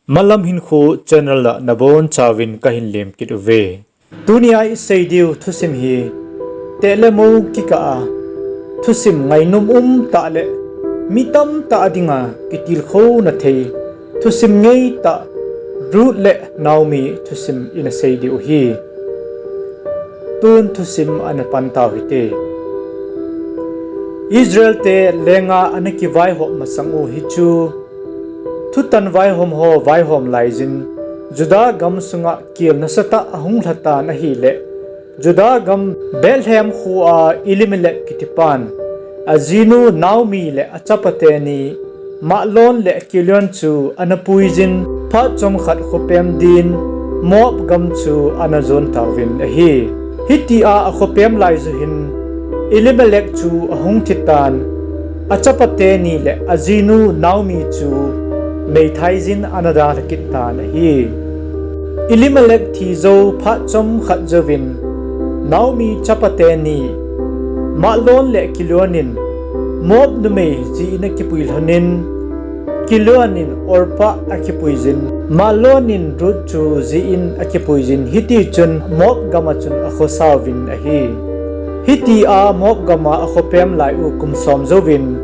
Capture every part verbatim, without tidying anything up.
Malam Hinkho channel a nabonchauvin kahin lemkit uve. Tunia isei diu thusim hi, teh le mou kikah a thusim ngainom umtah le mi tamtah dinga kitilkhouna thei thusim ngeitah Ruth le Naomi thusim ina sei diu ahi. Tun thusim ana pan tau hite. Israelte lenga ana kivaihop masang u hichu, thutan vaihom ho vaihom laiyin, Judah gamsunga kel nasatah ahung lhatan ahile, Judah gam Bethlehem khoa Elimelech kitipan, ajinu Naomi le achapate ni, Mahlon le Kilion chu ana puiyin, phat chomkhat khopem din Moab gam chu ana jon tauvin ahi. Hitia akhopem laiyu hin Elimelech chu ahung thitan, achapate ni le ajinu Naomi chu meithaiyin ana dalha kit tan ahi. Elimelech thi jou phat chomkhat jouvin, Naomi chapate ni, Mahlon le Kilion in Moab numei ji in akipui lhonin, Kilion in Orpah akipuiyin, Mahlon in Ruth chu ji in akipuiyin, hitichun Moab gama chun akhosauvin ahi. Hitia Moab gama akhopem lai u kum som jouvin,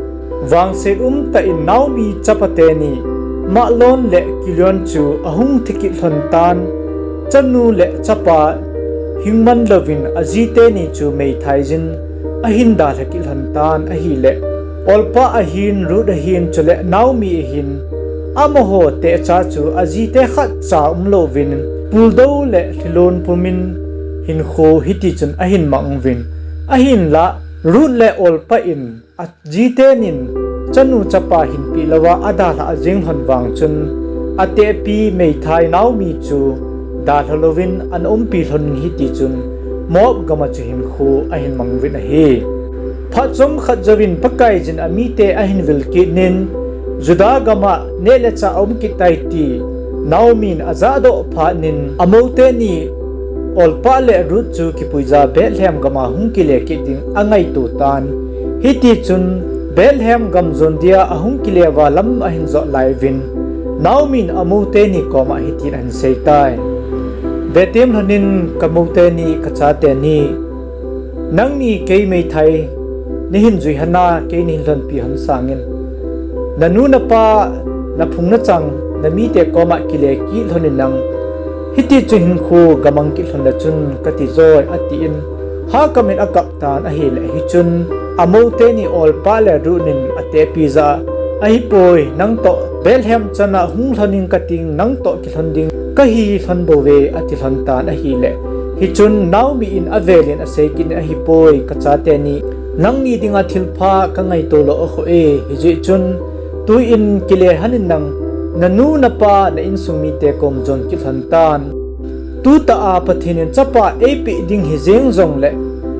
vangset umtah in Naomi chapate ni, Mahlon le Kilion chu ahung thikit lhon tan, chanu le chapa hingman louvin ajite ni chu meithaiyin ahin dalha kit lhon tan ahile, Orpah ahin, Ruth ahin, chule Naomi ahin, amaho tehcha chu ajite khatcha umlouvin, puldou le lhilon pumin hinkho hitichun ahin mang uvin, ahinla Ruth le Orpah in ajite nin chanu chapa hinpeh louva adalhah jeng lhon vang chun, atehpi meithai Naomi chu dalha louvin ana umpi lhonin hitichun Moab gama chu hinkho ahin mang uvin ahi. Phat chomkhat jouvin Pakaiyin amite ahin vil kit nin, Judah gama neh le chah aum kit tai ti Naomi in ajahdoh phat nin, amoute ni Orpah le Ruth chu kipuija Bethlehem gama hung kile kit ding angaito tan. Hitichun Bethlehem gam jon dia ahung kile uva lam ahin jot lai uvin, Naomi in amoute ni koma hitin ahin seitai. Vetem lhonin kamoute ni, kachate ni, nangni kei meithai nahin jui hana kei nahin lhonpi hon sangin, nanu napa, naphung nachang, namite koma kile kit lhonin nang, hitichun hinkho gamang kit lhon le chun kati joi, atin, hakam in akap tan ahile, hichun amoute ni Orpah le Ruth nin atehpi jah a, ahipoi, nangtoh Bethlehem chana hung lhonin kating, nangtoh kilhon ding kahi lhon bouve, ati lhon tan ahile, hichun Naomi in avelin asei kit in, ahipoi, kachate ni, nangni dinga thilpha kangaito lou akhoh e, hijeh chun tuin kile lhonin nang, nanu napa, na insung mite kom jon kit lhon tan. Tutah a Pathen in chapa eipeh ding hijeng jongle,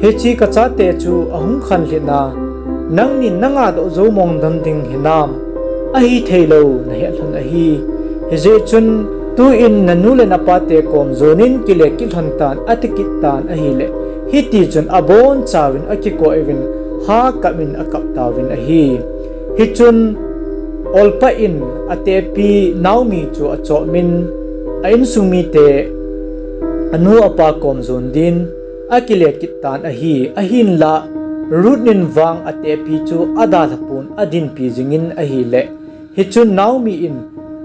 hiche kachate chu ahung khanlhin a, nangnin nangadoh jou mong don ding hinam, ahitheilou nahet lhon ahi. Hijeh chun tuin nanu le napate kom jonin kile kit lhon tan, ati kit tan ahile, hitichun abonchauvin akikoi uvin, hakam in akap tauvin ahi. Hichun Orpah in atehpi Naomi chu achopmin, a insung mite, anu apa kom jon din akile kit tan ahi. Ahinla Ruth nin vang atehpi chu adalhapon adinpi jingin ahile, hichun Naomi in,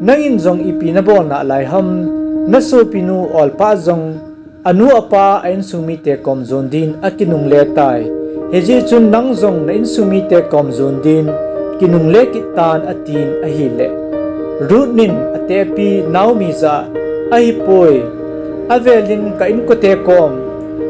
nangin jong ipi nabol nalai ham, nasopinu Orpah jong anu apa a insung mite kom jon din akinungle tai. Hijeh chun nang jong na insung mite kom jon din kinungle kit tan, atin ahile, Ruth nin atehpi Naomi jah a, ahipoi, avelin ka inkote kom,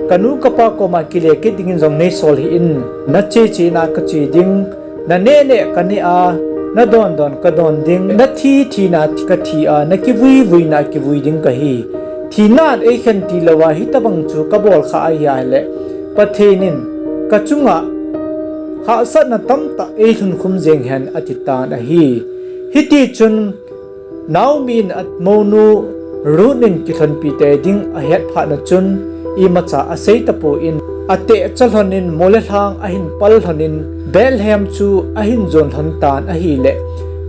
kanu kapa koma kile kit dingin jong neisol hih in, nache chena kache ding, naneh neh kaneh a, nadon don kadon ding, nathi thina kathi a, nakivui vuina kivui ding kahi. Thinan eikhen tilouva hitobang chu kabol khah ahile, Pathen in kachunga hahsatna tamtah eilhunkhum jeng hen, ati tan ahi. Hitichun Naomi in amounu Ruth in kilhonpi tei ding ahet phat na chun, imacha asei tapon, atehcha lhonin mol le lhang ahin pal lhonin, Bethlehem chu ahin jon lhon tan ahile,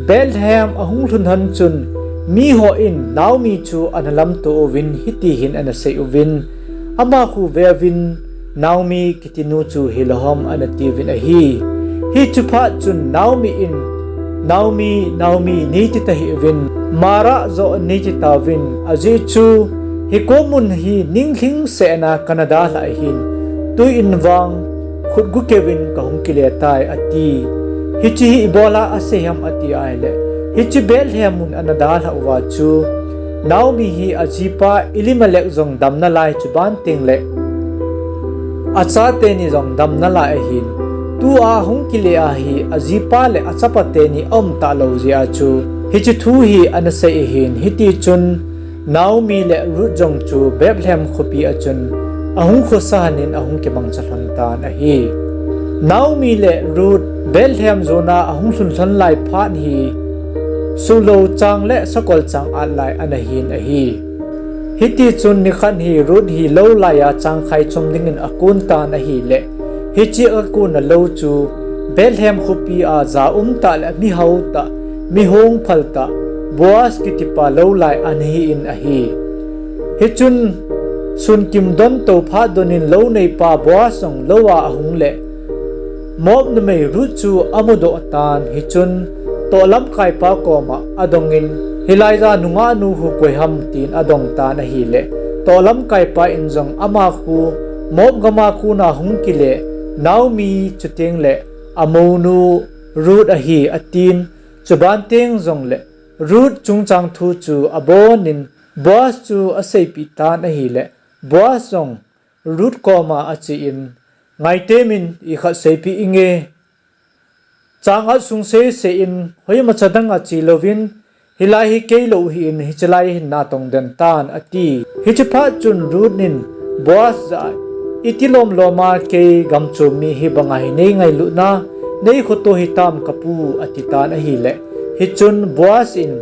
Bethlehem ahung lhun lhon chun, Mihon Naomi chu ana lamto uvin hitihin ana sei uvin, Ama khu veuvin, Naomi kitinu chu hilou ham, ana tiuvin ahi. Hiche phat chun Naomi in, Naomi, Naomi, neiti tahih uvin, Mara joh neiti tauvin, ajeh chu, hiche mun hi ning lhingseh a kana dalhah ahin, twi in vang khut gu keuvin kahung kile tai, ati. Hiche hi ibola asei ham ati ahileh, hiche Bethlehem mun ana dalhah uva chu, Naomi hi ajipa Elimelech jong damnalai, chuban tengleh achateni jong damnalai ahin, tua hung kile ahi, ajipa le achapa teni aumtah lou jeh a chu, hiche thu hi ana sei ahin, hitichun Naomi le Ruth jong chu Bethlehem khopi a chun ahung khosa lhonin ahung kimangcha lhon tan ahi. Naomi le Ruth Bethlehem jona ahung lhun lhon lai phat hi, suhlou chang le sakol chang atlai ana hin ahi. Hitichun nikhat hi Ruth hi lou laiya changkhai chom dingin akon tan ahileh, hiche akonna lou chu Bethlehem khopi a ja umtah le mihao tah, mi hongphal tah, Boaz kitipa lou lai ana hin ahi. Hichun sun kim donto phat donin lou neipa Boaz jong lou a ahung leh, Moab numei Ruth chu amudoh tan, hichun toh lamkaipa koma adongin, Hilai ja nungahnu khu koi ham, tin adong tan ahileh, toh lamkaipa in jong, Ama khu Moab gama kona hung kile Naomi, chutengleh amounu Ruth ahi, atin. Chuban teng jongleh Ruth chungchang thu chu abonin Boaz chu aseipeh tan ahileh, Boaz jong Ruth koma achen, Ngaitemin, ikhat seipeh inge, changat sung sese in hoimacha danga che louvin, hilai hi kei lou ahin, hiche lai hin natong den tan, ati. Hiche phat chun Ruth in Boaz jah a, Iti lomloma kei gamchom mi hibanga hi neingailutna, neikhoto hitam kapu, ati tan ahileh, hichun Boaz in,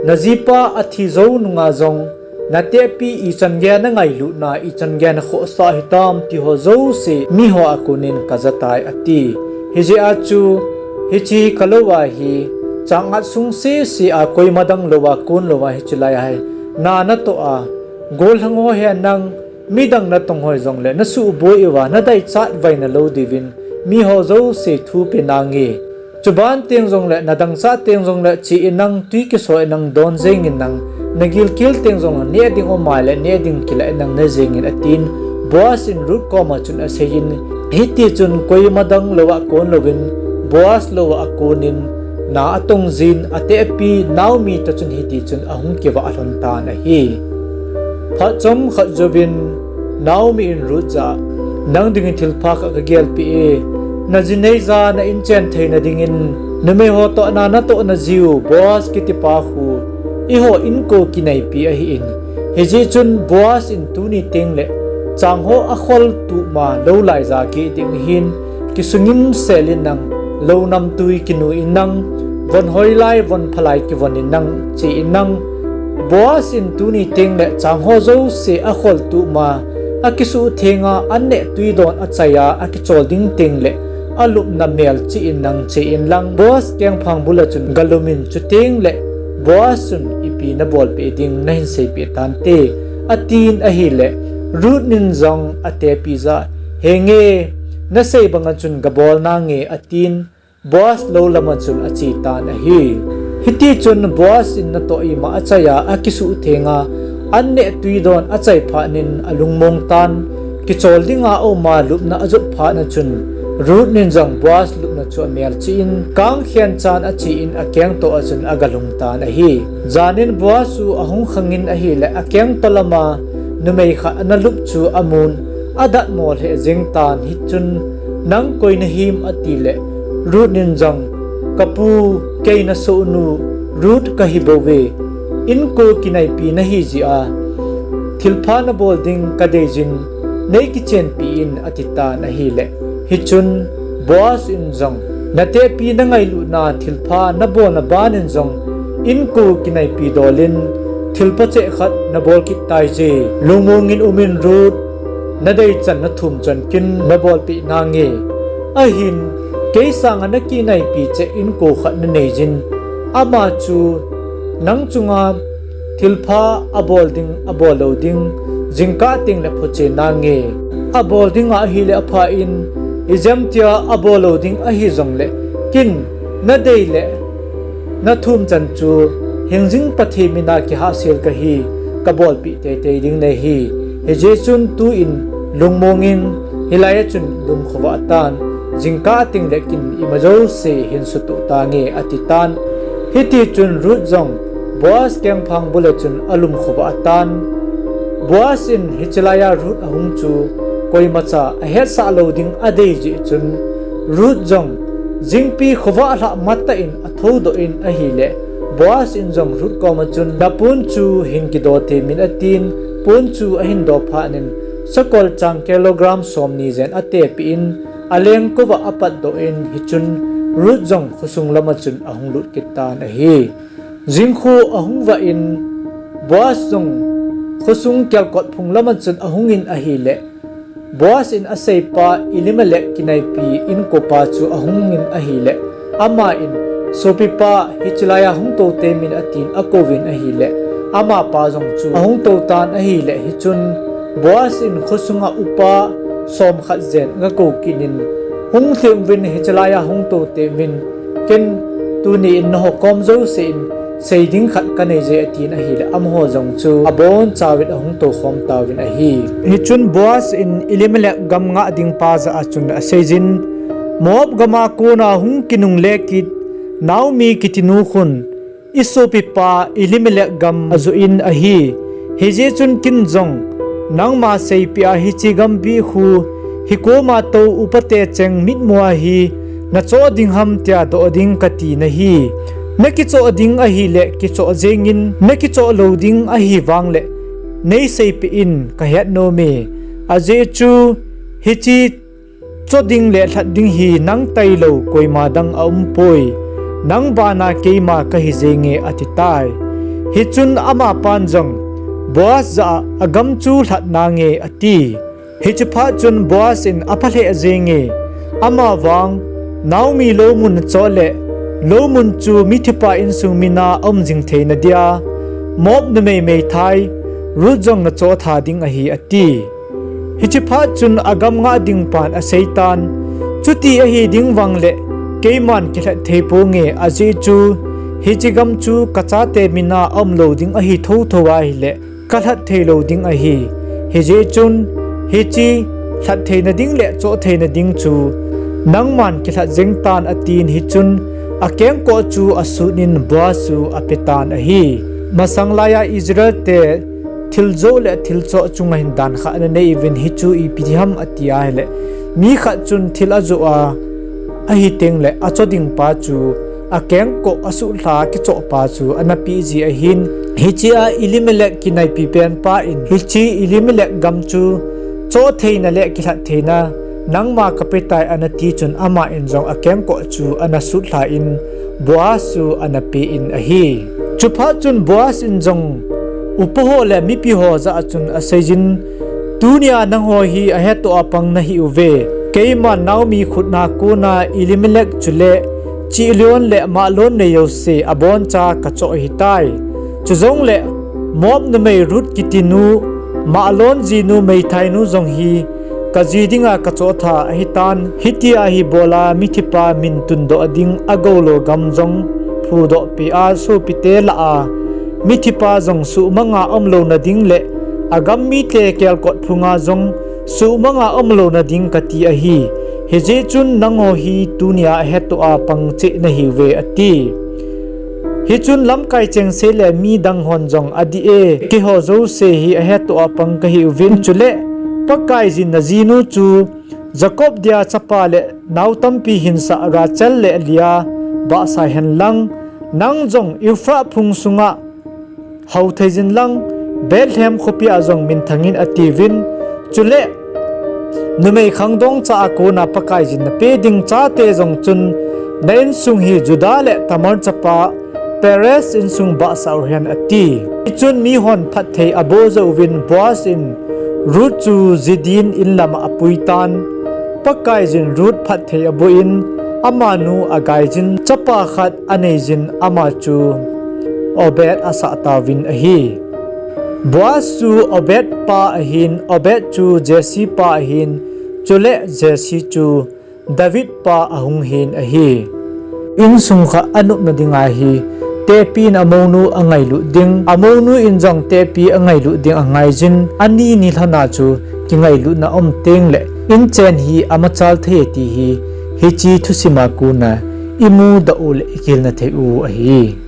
Najipa athi jou nunga jong natehpi ichan geiya nangailutna, ichan geiya nakhohsah hitam, tiho jouse miho a konin kajatai, ati. Hijeh a chu, hiche kalou ahi, changat sung sese a koima dang louva kon louva hiche lai ahi, na natoh a, gollhang ho hen lang, midang natong ho jongleh nasuhboi uva nadaichat vaina lou diuvin, miho jouse thupe nange. Chuban teng jongleh nadangchah teng jongleh che in lang, twi kisol in lang, don jengin lang, nagilkel teng jongleh neh ding um ahileh neh ding kilah in lang, ne jengin, atin. Boaz in Ruth koma chun aseiyin, hitichun koima dang louva kon louvin, Boaz louva akonin, na atong jin, atehpi Naomi toh chun hitichun ahung kivah lhon tan ahi. Phat chomkhat jouvin Naomi in Ruth jah a, Nang dingin thilpha khat kagelpeh e, naji neija na inchen theina dingin, numeiho toh na natohna jiu Boaz kitipa khu eiho inko kinaipi ahin, hijeh chun Boaz in tuni tengleh changho akhol tuhma lou lai ja kit ding ahin, kisungim sel in lang, lou namtwi kinu in lang, von hoilai von phalai kivon in lang, che in lang, Boaz in tuni tengleh changho jouse akhol tuhma, akisuhthenga, anneh twi don achaiya akichol ding tengleh alupna melchih in lang, che in lang, Boaz kengphang bula chun galumin, chutengleh Boaz chun ipi nabolpeh ding nahin seipeh tante, atin ahileh, Ruth in jong atehpi jah a, Henge, nasei banga chun gabol nange, atin, Boaz lou lama chun ache tan ahi. Hitichun Boaz in natoh ima achaiya akisuhthenga, anneh twi don achai phatnin alungmong tan, kichol dinga auma lupna ajot phatna chun, Ruth in jong Boaz lupna chu amelchih in, kangkhen chan achen akengtoh a chun agalhung tan ahi. Janin Boaz chu ahung khangin ahileh, akengtoh lama numei khat ana lup chu amun, adatmo lheh jeng tan, hichun, Nang koi nahim, atileh, Ruth in jong, Kapu, kei nasohnu Ruth kahibouve, inko kinaipi nahi jeh a, thilpha nabol ding kadeijin, neikichenpi in, ati tan ahileh, hichun, Boaz in jong, Natehpi nangailutna thilpha nabolna ban in jong, inko kinaipi dolin, thilpha cheh khat nabol kit taije, lungmongin umin Ruth, nadeichan nathum chan kin nabolpeh nange. Ahin, kei sanga nakinaipi cheh inko khat naneijin, ama chu Nang chunga thilpha abol ding, abol lou ding, jingkah tengle phochen nange. Abol dinga ahile apha in, ijemtia abol lou ding ahi jongle, ken nadei le nathum chan chu hingjing Pathen mina kihahsel kahi, kabolpeh teitei ding nahi. Hijeh chun tuin lungmong in, hilai a chun lumkhovah tan, jingkah tengle ken ima jouse hin sutoh tange, ati tan. Hitichun Ruth jong Boaz kengphang bula chun alumkhovah tan. Boaz in hiche laiya Ruth ahung chu koimacha ahetsah lou ding adei jeh chun, Ruth jong jingpi khovah lhah matah in athoudoh in ahile, Boaz in jong Ruth koma chun, napon chu hin kido temin atin, pon chu ahin do phatnin, sakol chang kilogram somni jen atepeh in, alengkouva apatdoh in, hichun Ruth jong khosung lama chun ahung lut kit tan ahi. Jingkho ahung vah in, Boaz jong khosung kelkot phung lama chun ahungin ahile, Boaz in aseipa Elimelech kinaipi inkopa chu ahungin ahile, aman, sopipa, hiche laiya hung tou temin atin akouvin ahile, amapa jong chu ahung tou tan ahile, hichun Boaz in khosunga upa somkhat jen agakou kitnin, hung lheh uvin hiche laiya hung tou temin, ken tuni in nangho kom jouse in sei ding khat kaneiye atin ahile, amaho jong chu abonchauvin ahung toukhom tauvin ahi. Hichun Boaz in Elimelech gam ngah dingpa jah a chun aseijin, Moab gama kona hung kinungle kit Naomi kitinu khun isopipa Elimelech gam ajoh in ahi. Hijeh chun ken jong nangma seipeh a hiche gambih khu hikoma tou upate cheng mitmua hi nachoh ding ham tia doh ding kati nahi. Nakichoh ding ahile kichoh jengin, nakichoh lou ding ahi vangle neiseipeh in, kahet nome. Ajeh chu hiche choh ding le lhat ding hi nang tailou koima dang aumpoi, nang bana keima kahi jenge, atitai. Hichun amapan jong Boaz jah a, agam chu lhat nange, ati. Hiche phat chun Boaz in apha lheh jenge, amavang Naomi loumun achoh le, loumun chu mithipa insung mina aum jing theina dia Moab numei meithai Ruth jong nachoh tha ding ahi, ati. Hiche phat chun agam ngah dingpan aseitan, chuti ahi ding vangle keiman kilhat thei ponge, ajeh chu hiche gam chu kachate mina aumlou ding ahi thouthou ahile kalhat theilou ding ahi. Hijeh chun hiche lhat theina ding le choh theina ding chu nangman kilhat jengtan, atin, hichun akengkoh chu asutnin Boaz chu apetan ahi. Masang laiya Israelte thil joh le thil choh chunga hin dan khat ananei uvin, hichu ipi ham ati ahile, mi khat chun thil ajoh a, ahi tengle achoh dingpa chu akengkoh asutlha kichohpa chu anapeh ji ahin. Hichea Elimelech kinaipi penpa in hiche Elimelech gam chu choh theina le kilhat theina nangma kapetai anati chun, aman jong akengkoh chu anasutlhan Boaz chu anapen ahi. Chuphat chun Boaz in jong upaho le mipiho jah a chun aseijin, tunia nangho hi ahetoh a pang nahiuve. Keiman Naomi khutna kona Elimelech chule chihleon le mahlon nei jouse aboncha kachoh ahitai. Chujongle Moab numei Ruth kitinu, mahlon jinu meithainu jong hi kaji dinga kachoh tha ahitan, hitia hi bola mithipa min tundoh ding agoulou gam jong phudohpeh a sopite lah a mithipa jong suhmanga umlouna ding le agam mite kelkot phunga jong suhmanga umlouna ding kati ahi. Hijeh chun nangho hi tunia ahetoh a pang cheh nahiuve, ati. Hichun lamkai chengse le midang hon jong adih e, keiho jouse hi ahetoh a pang kahiuvin, chule Pakaiyin najinu chu Jacob dia chapa le nao tampi hinsah Rachel le Leah bahsa henlang, nang jong Ephrath phung sunga hao theijin lang, Bethlehem khopia jong minthangin, atiuvin. Chule numei khangdong cha a kona Pakaiyin napeh ding chate jong chun na insung hi Judah le Tamar chapa Perez insung bahsah uhen, ati. Hichun mihon phatthei aboh jouvin Boaz in Ruth chu jidin inlama apuitan. Pakaiyin Ruth phatthei aboh in amanu agaijin chapa khat aneijin ama chu Obed asah tauvin ahi. Boaz chu Obed pa ahin, Obed chu Jesse pa ahin, chule Jesse chu David pa ahung hin ahi. Insung khat anopna dinga hi, tehpi in amounu angailut ding, amounu in jong tehpi angailut ding angaijin, ani nilhona chu kingailutna aum tengle, inchen hi amachal thei e ti hi, hiche thusima kona imudoh u le ikihilna thei u ahi.